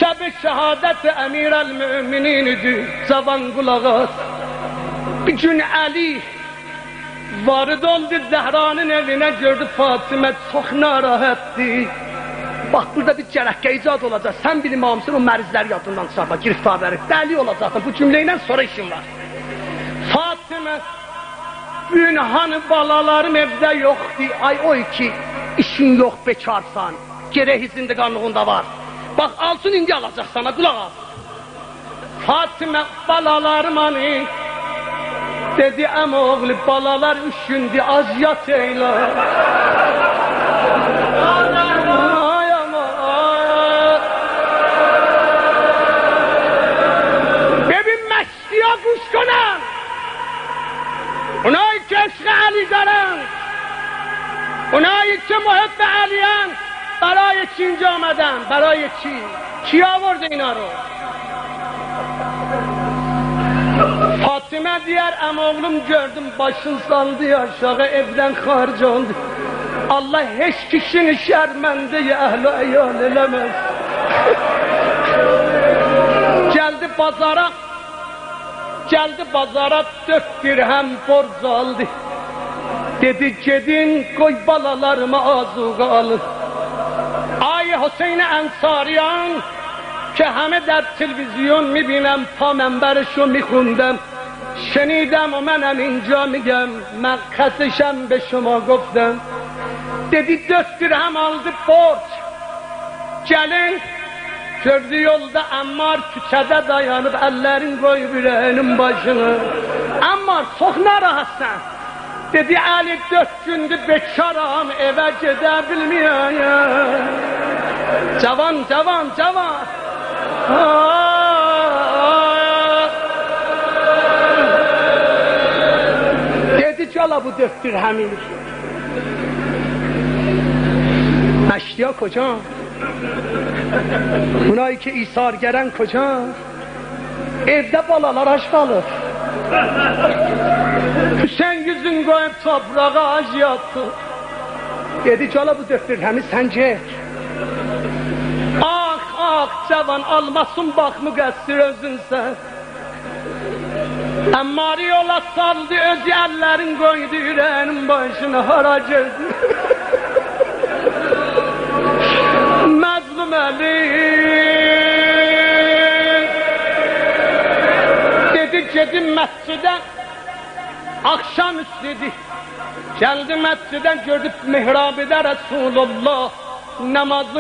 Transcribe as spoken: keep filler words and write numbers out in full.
شب شهادت امیرالمؤمنین ایدی. جاوان، قولاق آس. بیر گون علی وارد اولدو زهرانین ائوینه، گؤردو فاطمه چوخ ناراحتدیر. باخ، بورادا بیر جرقه ایجاد اولاجاق. سن بیلیم، آمسین او مریضلری یادیندان چیخارما، گرفتارلاری. دلی اولاجاقسان بو جمله ایله، سونرا ایشین وار. فاطمه، بو گون هانی بالالاریم ائوده یوخدور؟ آی، او کی ایشین یوخ، بیکارسان. گرک زندگانلیغین دا وار. باخ، آلسین، ایندی آلاجاق سانا، قولاق آس. فاطمه، بالالاریم هانی؟ دئدی: عم‌اوغلو، بالالار اوشوندو، آز یات ائیله. آی، آمان. ببین، مشتیا گوش کنن. اونایی که عشق علی دارن، اونایی که محب علی‌ان، برای چی اینجا آمدن؟ برای چی؟ کی آورده اینا رو؟ فاطمه دئیر: عم‌اوغلوم، گؤردوم باشین سالدی آشاغی، ائودن خارج اولدو. الله هئچ کیشینی شرمنده‌ی اهل و عیال ائله‌مه‌سین. گلدی بازارا، گلدی بازارا، دؤرد درهم بورج آلدی. دئدی: گئدین، قوی بالالاریما آذوقه آلین. آی حسین انصاریان، که همه در تلویزیون می‌بینم، پا منبرشو می‌خوندم، شنیدم و منم اینجا می‌گم، من خسته‌شم به شما گفتم. دئدی: دؤرد درهم آلدی بورج. گلین، گؤردو یولدا عمار کوچه‌ده دایانیب، اللرین قویوب اوره‌یینین باشینا. عمار، چوخ ناراحتسان. دئدی: علی، دؤرد گوندور بیکارام، ائوه گئده بیلمیرم. جاوان، جاوان، جاوان. آه. دئدی: گل بو دؤرد درهمی. مشتیا کجا؟ اونایی که ایثارگرن کجا؟ ائوده بالالار آج قالیر. حسین اوزون قویوب توپراغا، آج یاتدی. دئدی: گل بو دؤرد درهمی، سن گئت. آخ، آخ، جاوان، آلماسین باخ، مقصر اؤزونسن. عماری یولا سالدی، اؤز اللرین قویدو اوره‌یینین باشینا، هارا گئدیر؟ مظلوم علی. دئدی: گئدیم مسجده. آخشام اوستو ایدی. گلدی مسجده، گؤردو محرابدا رسول‌الله نمازین